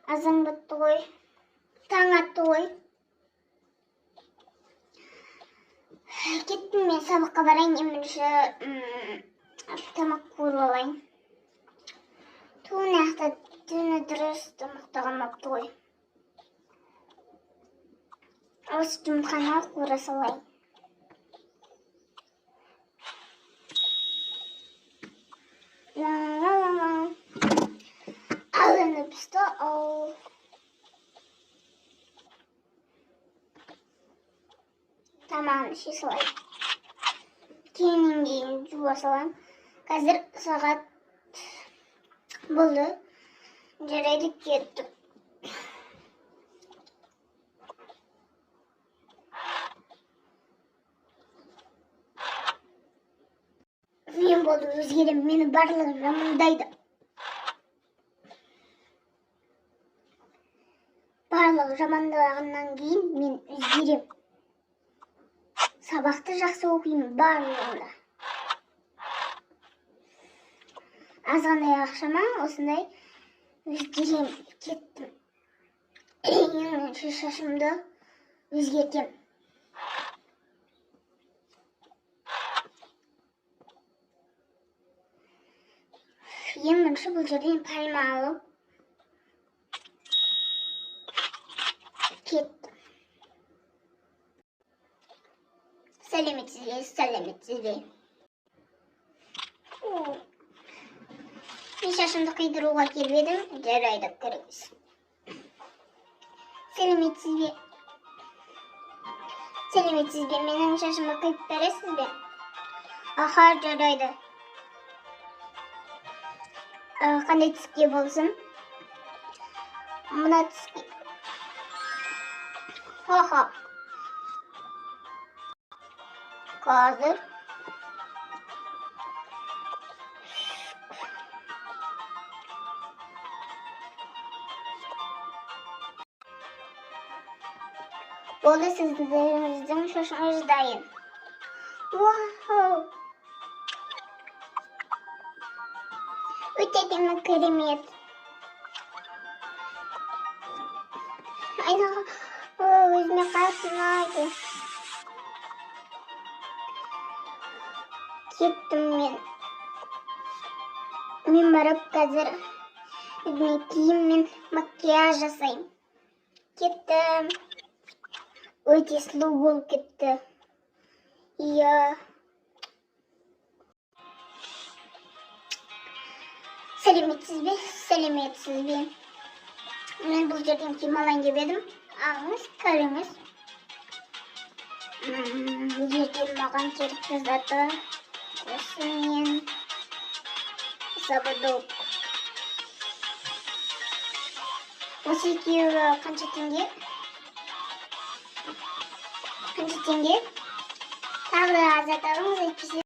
Азан батты ғой, таң атты ғой. Кеттім, мен сабаққа барайын, ең бірінші тамақ қуырып алайын. Ту, мына жақта түні дұрыс тамақтанбапты ғой. Осы жұмыртқаны қуыра салайын. Ла-ла-ла-ла. Ал енді пісті, ал. Тамағын іше салайын. Кейіннен кейін жуа саламын. Қазір сағат болды. Жарайды, кеттік. Мен болды өзгерем, мені барлығы жамандайды. Барлығы жамандағаннан кейін мен өзгерем. Сабақты жақсы оқимын барлығында. Азғандай ақшама осындай өзгерем, кеттім. Ең бірінші шашымды өзгертем. Ең бірінші бұл жерден пальма алып кеттім. Сәлеметсіз бе, сәлеметсіз бе. Мен шашымды қидыруға келіп едім. Жарайды, кіріңіз. Сәлеметсіз бе? Сәлеметсіз бе? Менің шашымды қиып бересіз бе? Аха, жарайды. Қандай түске болсын? Мына түске. Ха-ха. Қазір. Болды, сіздеріңіздің шашыңыз дайын. Вау! Өте әдемі, керемет. Айнаға өзіме қатты ұнайды. Кеттім мен. Мен барып қазір өзіме киім мен макияж жасаймын. Кеттім. Өте сұлу болып кетті. Иә. Сәлеметсіз бе? Сәлеметсіз бе? Мен бұл жерден киім алайын деп едім. Алыңыз, кіріңіз. Бұл жерден маған керекті заты осы мен заводок. Осы екеуі қанша теңге? Қанша теңге? Тағы да азат алыңыз, әйтпесе